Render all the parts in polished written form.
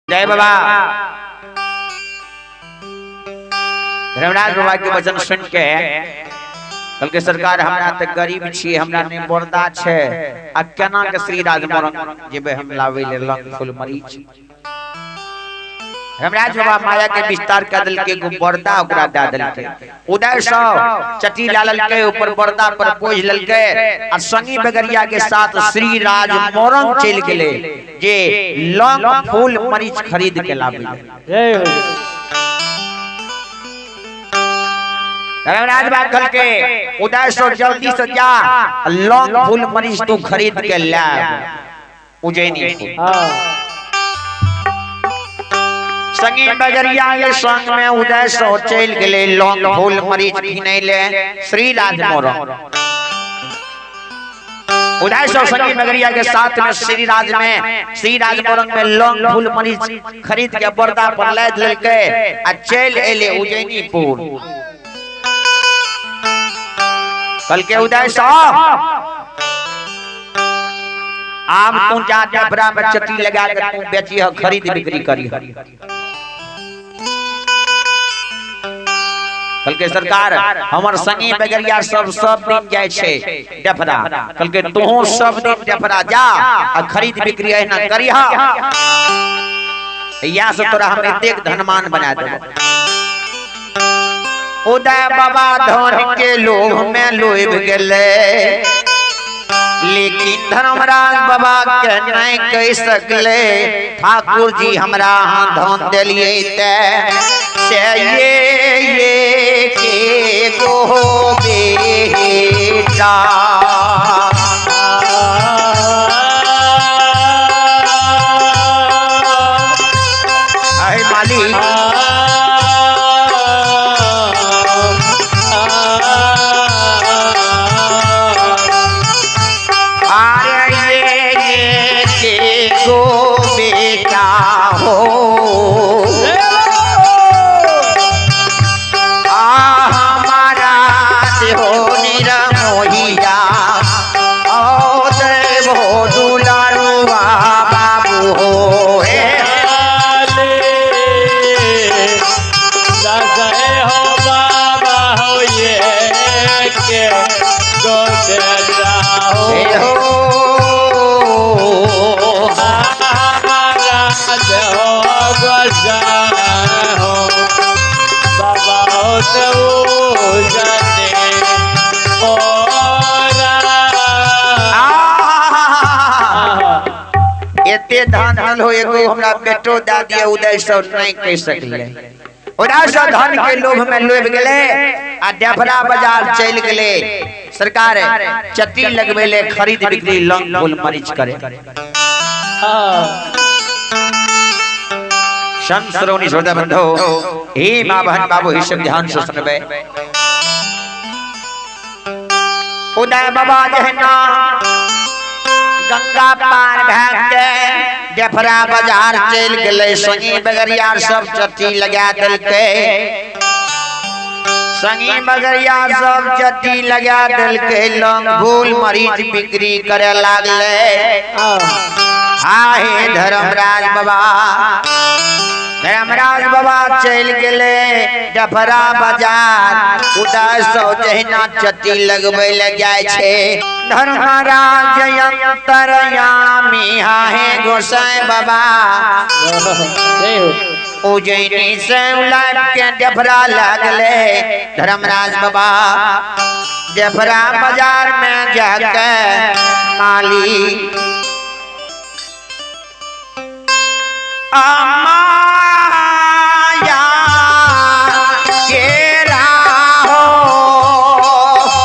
जय बाबा। धर्मराज बाबा के वचन सुन के कहलकै सरकार हमरा तऽ गरीब छी, हमरा नहि बरदा छै, आ केना के श्री राज मोरंग जेबै हम लाबै ले लंग फूल मरीच। धर्मराज बाबा माया के विस्तार कर देलकै, एगो बरदा ओकरा दए देलकै। उदय सौ चटी ला लेलकै, ऊपर बरदा पर पोज लेलकै आ संगी बगरिया के साथ श्री राज मोरंग चलि गेलै जे लौंग फूल मरीच खरीद के लाबै। जय हो। धर्मराज बाबा कहलकै उदय सौ जल्दी से जा, लौंग फूल मरीच तू खरीद के ला उज्जैनी फूल। हाँ। संगी बगरिया के संग में उदय सौ चलि गेलै लौंग फूल मरीच किनै ले श्री राज मोरंग। उदय सौ संगी बगरिया के साथ में श्री राज में श्री राज मोरंग में लौंग फूल मरीच खरीद के बरदा पर लादि लेलकै आ चलि एलै उज्जैनीपुर। कहलकै उदय सौ आब तू जा डबरा में चट्टी लगा के तू बेची ह, खरीद बिक्री करी। कहलकै सरकार हमर संगी बगरिया सब सब दिन जाय छै डफरा। कहलकै तोहू सब दिन डफरा जा आ खरीद बिक्री एहिना करिह, या से तोरा हम एतेक धनमान बना देबो। उदय बाबा धन के लोभ में लोभ गेलै, लेकिन धर्मराज बाबा के नहीं कह सकले ठाकुर जी हमरा अहाँ धन देलिए ते से ये के गो बेटा। अरे मालिक अरे ये के गो बेटा हो, आ हमारा हो निरमोहिया ओ देव हो दुलारुआ बाबू हो। हे हे हो एते धन हल हो एगो हमरा बेटो दए दिए उदय सौ नहीं कह सकले। उदय सौ धन के लोभ में लोभ गेलै आ डफरा बाजार चलि गेलै। सरकार चट्टी लगबै ले खरीद बिक्री लौंग फूल मरीच करे। संत श्रोणी श्रोता बंधु हे माँ बहन बाबू ही सब ध्यान से सुनबे। उदय बाबा जहना गंगा पार भए के डफरा बाजार चलि गेलै, संगी बगरिया सब चट्टी लगा देलकै, संगी बगरिया सब चट्टी लगा देलकै, लौंग फूल मरीच बिक्री करे लागलै। आहे धर्मराज बाबा, धर्मराज बाबा चलि गेलै डफरा बाजार। उदय सौ जहिना चट्टी लगबै ले जाइ छै। धर्मराज अंतरयामी आहे गोसाई बाबा उज्जैनी से उलाब के डफरा लागले। धर्मराज बाबा डफरा बाजार में जाके माली माया के राहो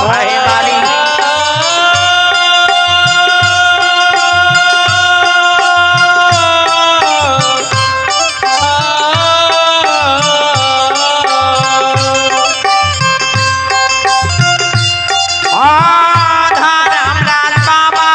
माली धर्मराज बाबा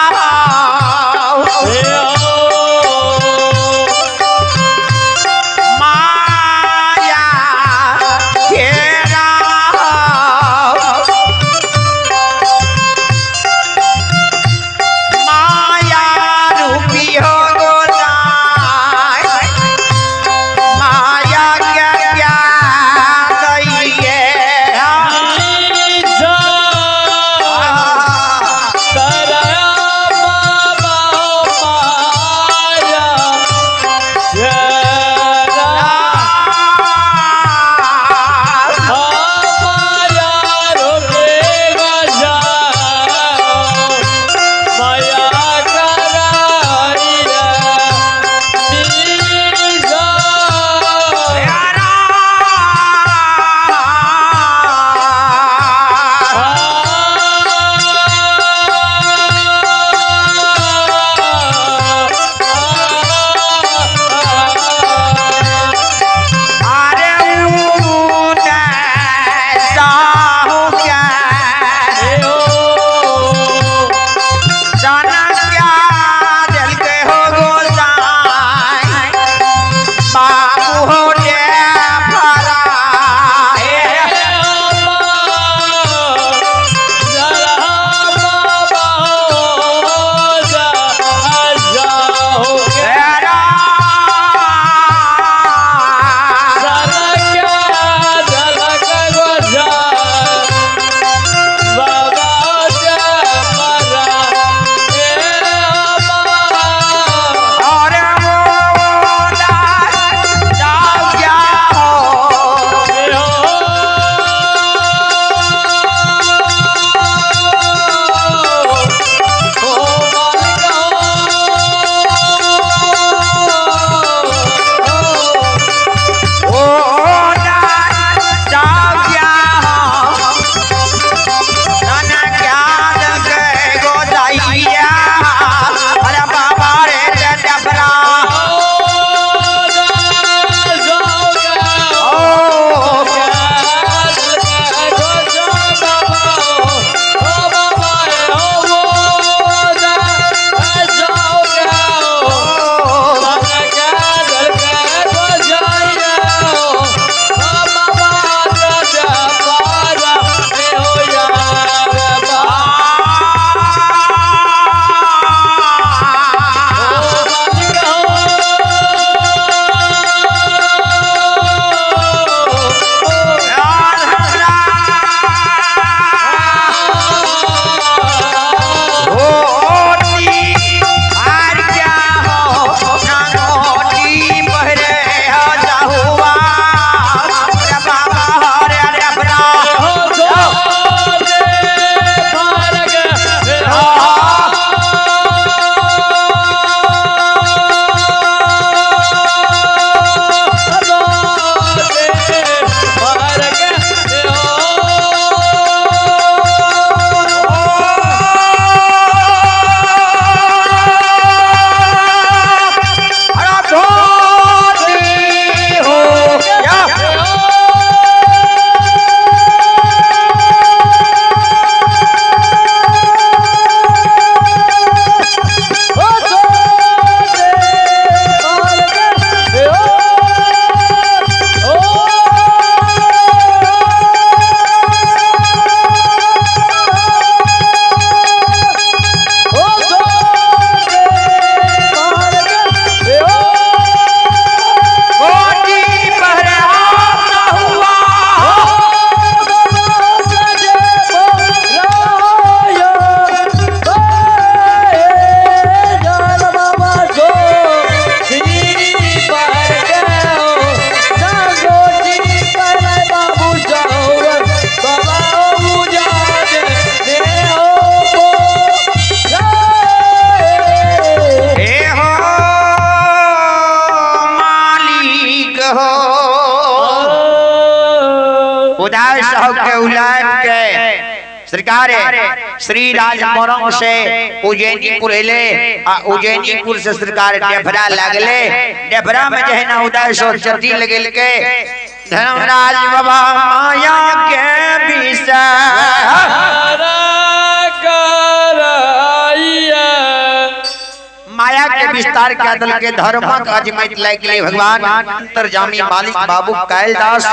उदय साहब के उलाट के सरकार श्री राज मोरंग से उज्जैनीपुर एले आ उज्जैनीपुर से सरकार डेफरा लागले। डेफरा में जे है ना उदय सो चटी लगेल के धर्मराज बाबा माया के विषय माया के विस्तार के दल के धर्मक अजमैत लायक लिए भगवान अंतर्जामी मालिक बाबू कायलदास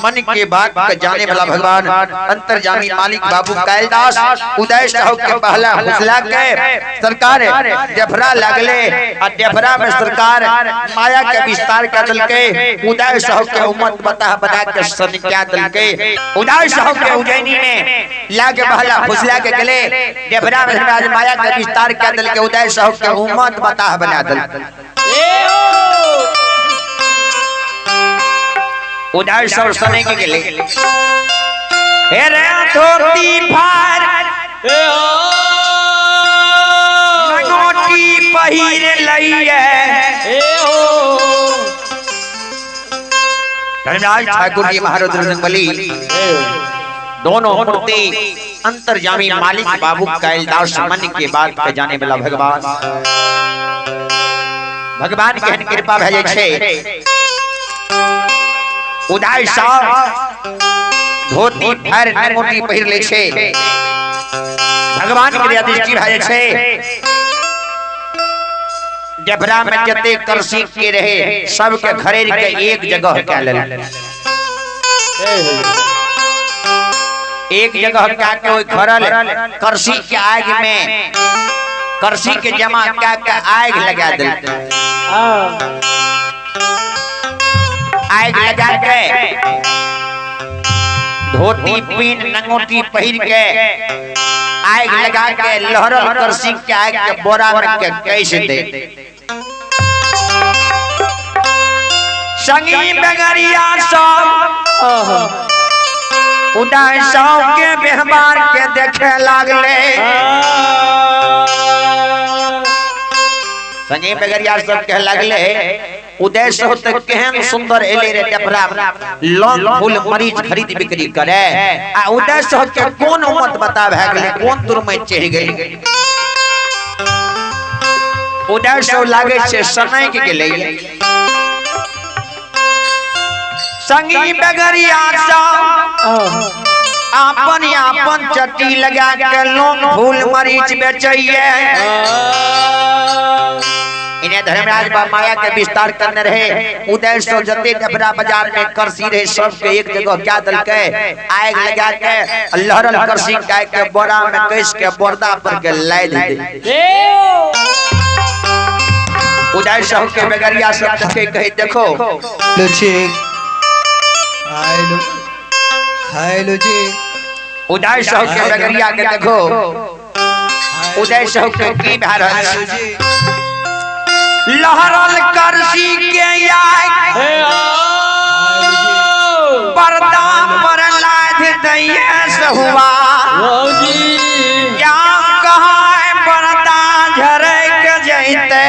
मन के बात के जाने वाला भगवान अंतर्जामी मालिक बाबू कायलदास उदय साहब के पहला हुसला के सरकार डेफरा लागले आ डेफरा में सरकार माया के विस्तार के दल के उदय साहब के उम्मत बता बता के सनिक्या दल के उदय साहब के उज्जैनी में लागे पहला फुसला के गले डेफरा में सरकार माया के विस्तार के दल के उदय साहब के उम्मत बता बना दल। उदय साहब सने के गले हे रे धोती फार नगोटी पहिर लइए। धर्मराज ठाकुर जी महाराज बली दोनों मूर्ति अंतर्जामी मालिक बाबू कैलदास मन के बात के जाने वाला भगवान भगवान के कृपा भए छै। उदय साहब धोती फाड़ नंगोटी पहिर ले छै, भगवान के दृष्टि भए छै। डेफरा में जते करसी के रहे सबके खरीद के एक जगह कह लेल, एक जगह क्या के ओइ खरल करसी के आग में करसी के जमा क्या के आग लगा दिल, आग लगा के धोती पीन नंगोटी पहिर के आग लगा के लहरल करसी के आग के बोरा में के कैसे दे। संगी बगरिया सब उदय साहब के व्यवहार के देखे लागले। संगी बगरिया सब कहे लागले उदय साहब तक केहन सुंदर एले रे डेफरा लौंग फूल मरीच खरीद बिक्री करे आ उदय साहब के कोन उम्मत बता भए गेले, कोन तुर में चढ़ गेल। उदय साहब लागे छै समय के गेलै। संगी बगरिया सब आपन आपन चट्टी लगा के लौंग फूल मरीच बेचैये। इन्हें धर्मराज बा माया के विस्तार करने रहे उदय सो जते डबरा बाजार में करसी रहे सबके एक जगह क्या दल के आग लगा के लहरल करसी गाय के बोरा में कस के बोरदा पर के लाद दे। उदय साहब के बगरिया सब देखे कहे देखो हेलो हेलो जी उदय साहब के बगरिया के देखो उदय साहब के की भा रहल जी लहरल करसी के आग पर्दा पर लाद दैया सहुआ क्या कहाँ पर्दा झरक जैते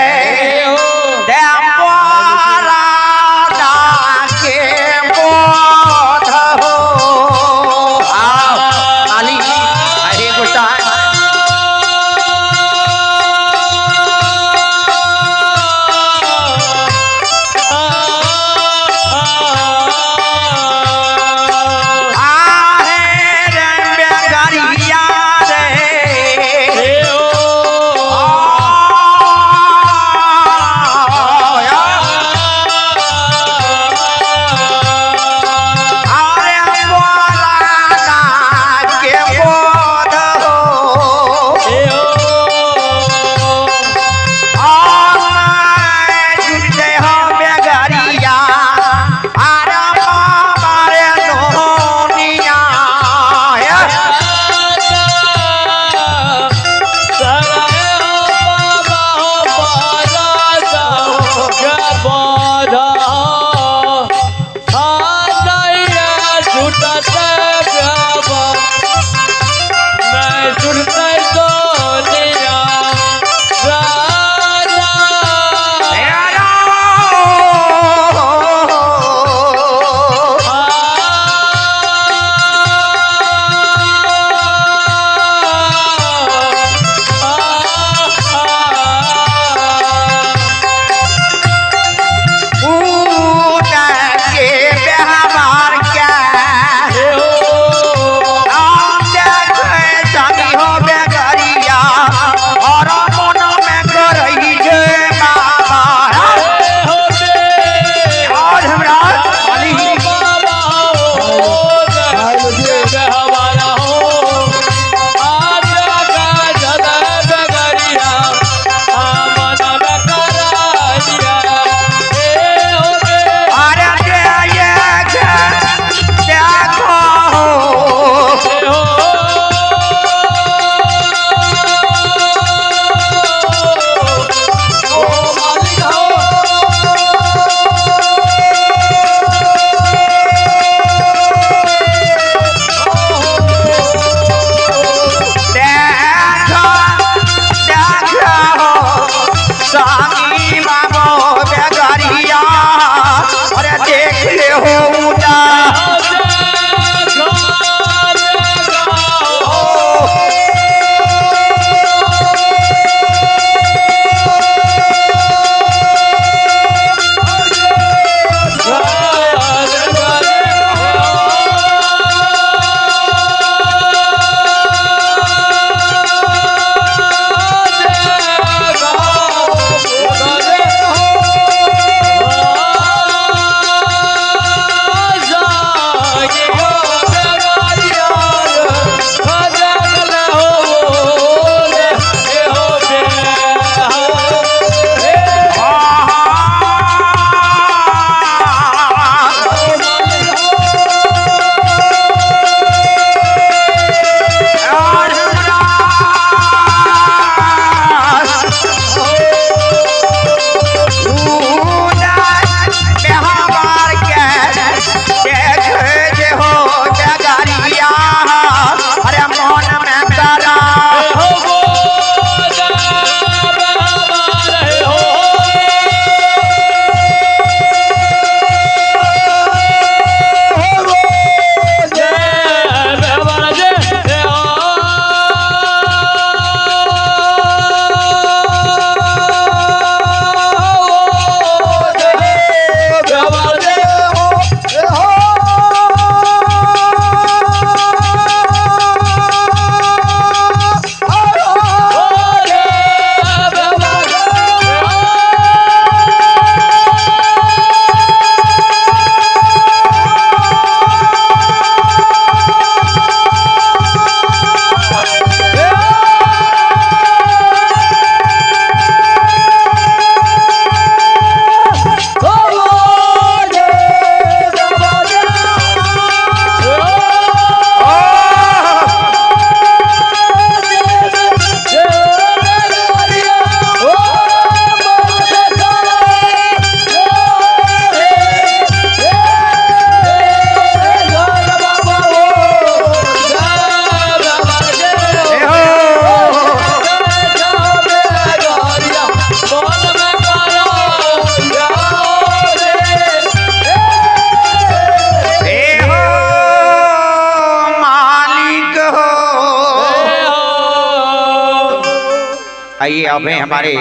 आइए अब हैं हमारे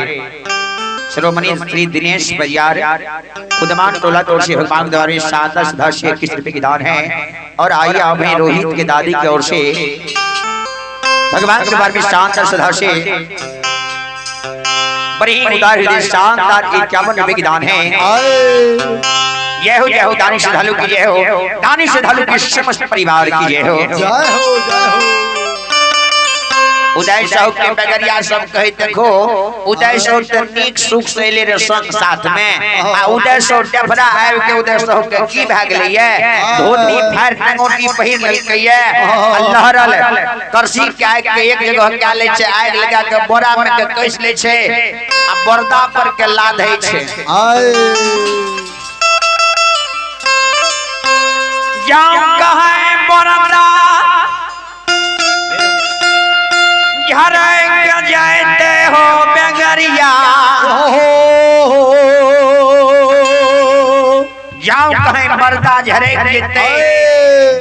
शिरोमणि श्री दिनेश परियार खुदमान टोला तोड़ से भगवान द्वारे 7 10 10 21 रुपए की दान है। और आइए अब हैं रोहित के दादी की ओर से भगवान के द्वार में 7 10 10 बड़ी उदार हृदय शानदार 51 रुपए की दान है। जय हो जय हो दानी श्रद्धालु की जय हो, दानी श्रद्धालु के समस्त परिवार की जय हो, जय हो जय हो। उदय साहु के बगरिया सब कहे देखो उदय साहु ते नीक सुख से एले रे संग साथ में, आ उदय साहु डफरा आबि के उदय साहु के की भए गेलै ये, धोती फाड़ि टंगोटी पहिर लेलकै ये, आ लहरल करसी के आगि के एक जगह कए लै छै, आगि लगा के बोरा में के कसि लै छै आ बरदा पर के लाधै छै। जाऊं कहे बरदा झरक जाते हो बेगरिया, जाऊं कहे बरदा झरक जेते,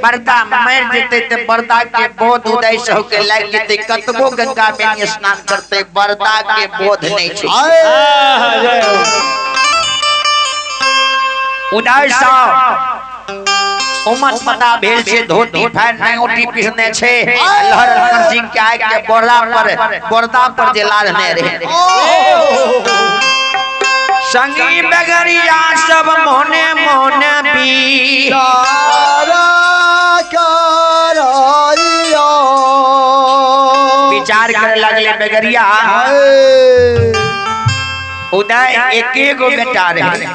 बरदा मर जेते ते बरदा के बोध उदय साहु के लाग जेते, कतबो गंगा में स्नान करते बरदा के बोध नहीं छै। उदय साहु उमत पता भेल छे, धोती फाड़ि नंगोटी पिहने छे, लहर करसी के आगि के बोरदा पर बरदा पर जे लादने रहे। संगी बगरिया सब मोने मोने बी विचार करे लगले बगरिया। उदय एके गो बेटा रहे,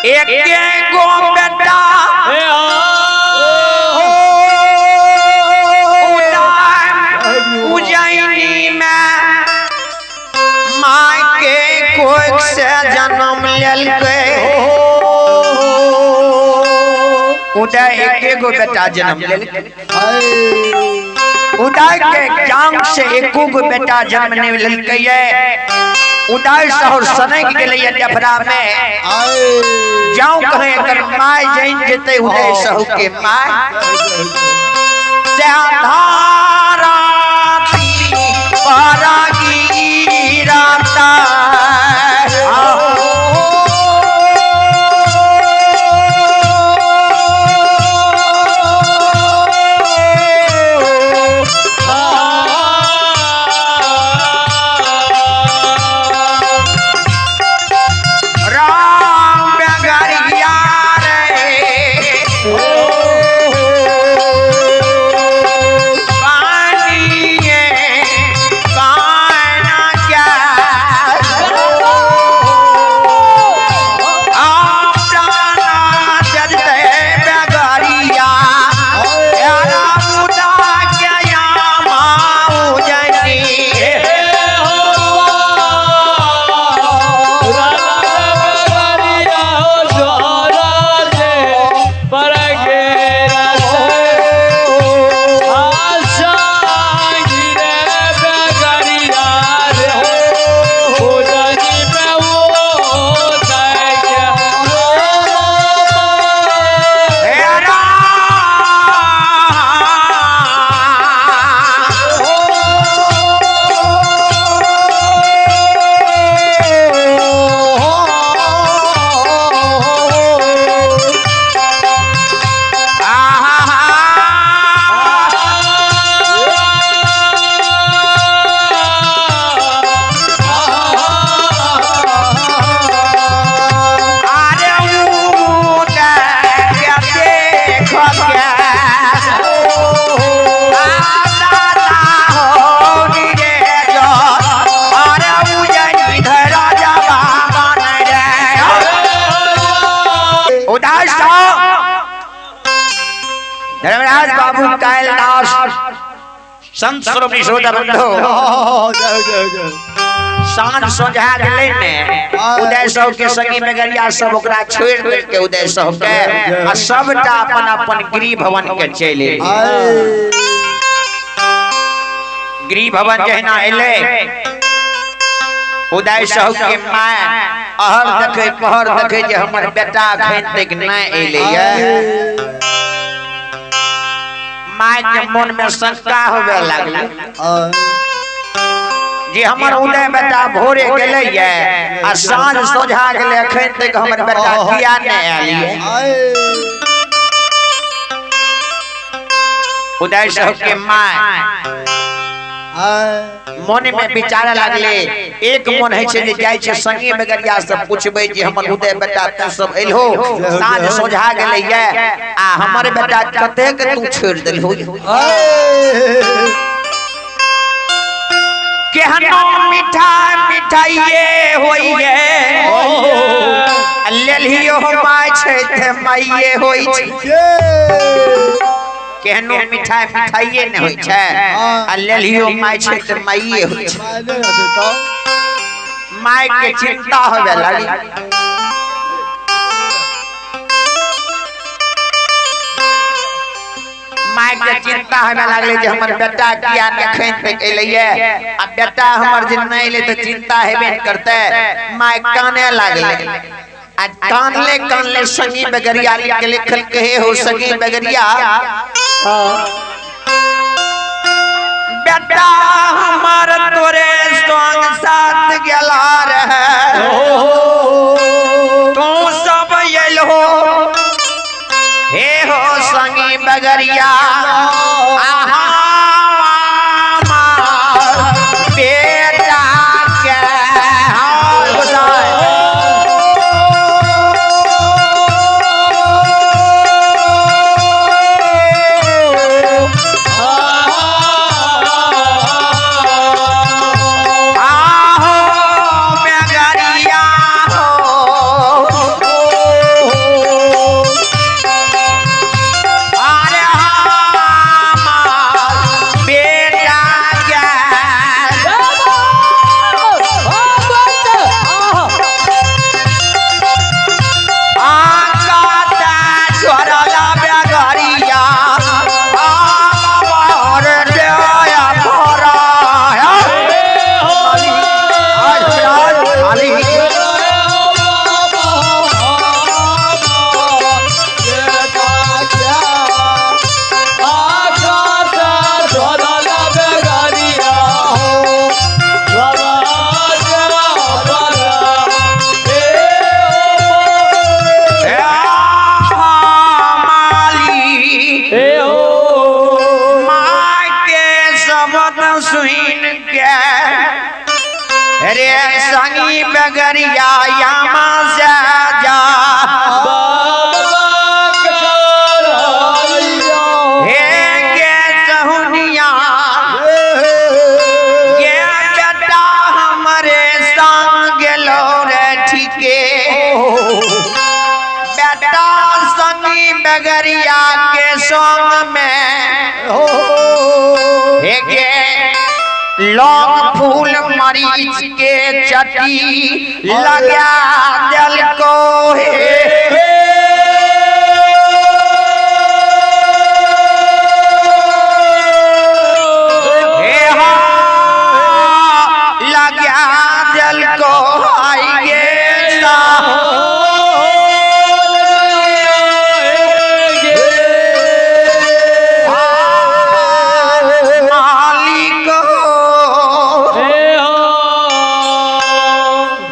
एके गो बेटा उदय उज्जैनी में माय के कोख से जन्म लेलकै। उदय एके गो बेटा जन्म लेलकै, उदय के जांग से एको गो बेटा जन्म नहीं लेलकै। उदय साहु सनक गेलै डफरा में, जाऊं कहे एकर my जान जेते उदय साहु के my से धारा पारा गिराता। धर्मराज बाबू कायलदास संत श्रोमणी श्रोता बंधु साँझ सोझा गेलै ने उदय साहु के संगी बेगरिया सब ओकरा छोड़ि देलकै उदय साहु के, आ सबटा अपन अपन गृह भवन के चलि एलै। गृह भवन जहिना एलै उदय साहु के my अहर देखे पहर देखे जे हमर बेटा अखन तक नहि एलै। My के मन में शंका होवे लागलै। जे हमर उदय बेटा भोरे गेलै ये आ साँझ सोझा गेलै, अखन तक हमर बेटा किया नहि आयल ये? उदय साहब के माय मन में विचारे लागले। एक मन है जे जाय छै संगी बगरिया से पूछबै जे हमर उदय बेटा तू सब एलहो, साँझ सोझा गेलै ये आ हमर बेटा कतेक तू छोड़ देलहो? केहनो मिठाई मिठाइये होइए, लेलियो my छै ते माइये होइ छै। केहनो मिठाई मिठाइये ने होइ छै, आ लेलियो my छै ते माइये होइ छै। My के चिंता होवे लागी। My के चिंता होवे लागले जे हमर बेटा किया ने अखन तक एलैये, आ बेटा हमर जे नहि एलै तऽ चिंता हेबे ने करतै। My काने लागले आ कानले कानले संगी बगरिया के लिखल कहे हो संगी बगरिया, बेटा हमर तोरे संग साथ गेला रहे, तू सब एलहो हे हो संगी बगरिया, आहा बेटा के हाल गोसाई। आहो बगरिया हो, अरे हमार बेटा के आकाता छोड़ला बगरिया, আমার দয়া ভরা। আলি माली माय के शब्द सुन के रे संगी बगरिया यामा से जा, हे के सहुनिया ये बेटा हमरे संग गेलो रे ठीके, बेटा संगी बगरिया के संग में हे के लौंग फूल मरीच के चटी लगा दिल को हे। हे हा लगा दिल को आइए सा। मालिक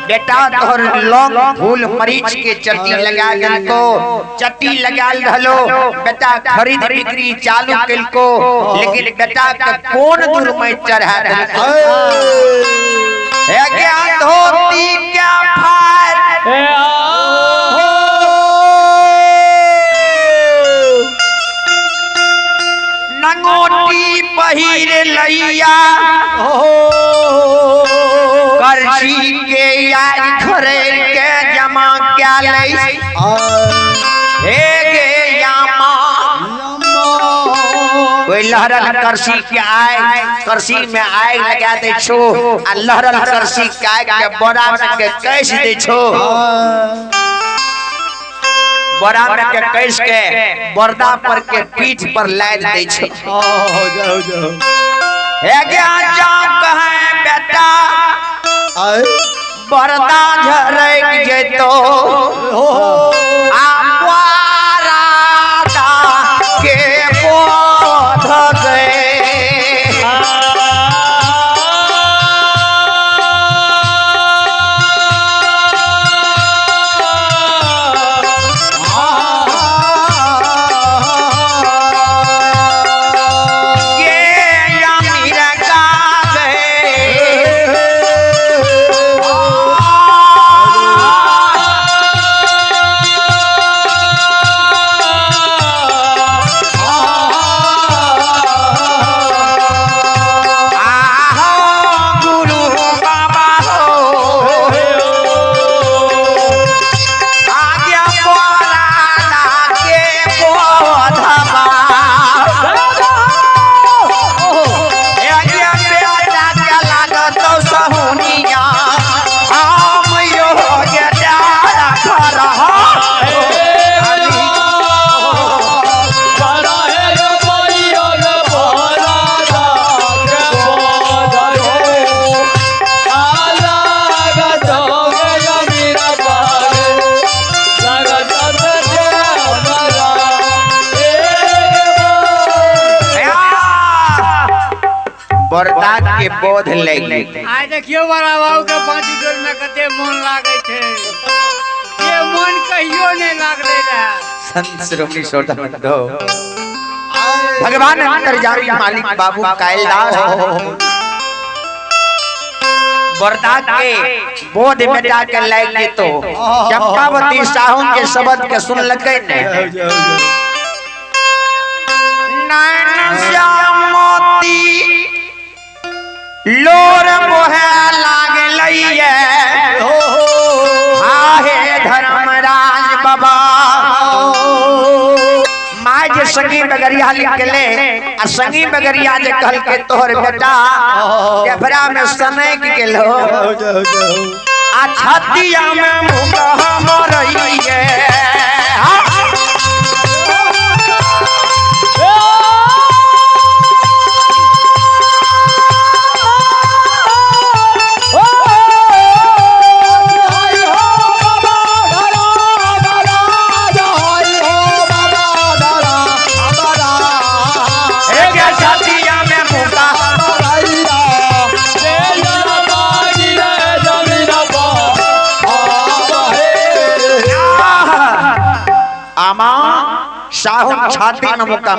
बेटा तोहर लौंग फूल मरीच के चट्टी लगा गेलको, चट्टी लगा रहलो बेटा, खरीद बिक्री चालू केलको, लेकिन बेटा के कोन दूर में चढ़ा देलको? हे क्या धोती क्या फाड़ नंगोटी पहिर लैया, करछी के यार खरेल के जमा क्या लै हे गे यामा। ओहि लहरल करसी के आग, करसी में आग लगा दै छो आ लहरल करसी के आग के बोरा में के कैस दै छो, बोरा में के कैस के बरदा पर के पीठ पर लाद दै छो। हे गे जाओ कहे बेटा बरदा झरक जेतो, आ के बोध गए। रहा। बरदात के बोध लग गेल। आइ देखियौ बड़ा बाबू के पाँची टोल में कते मोन लागै छै, ये मोन कहियो नहीं लागलै रहे। संत श्रोमणी श्रोता बंधो, भगवान अंतर्यामी मालिक बाबू कायलदास बरदात के बोध बेटा के लाग के तो चंपावती साहुन के शब्द के सुन लगे ने। नैन श्याम मोती लोर मोहे लागलैये, आहे धर्मराज बाबा। माय जे संगी बगरिया लिखले आ संगी बगरिया जे कहल के तोहर बेटा डेफरा में सनक गेलो आ छतिया में मुँह मरैये। आमा साहुन छाती में मुक्का।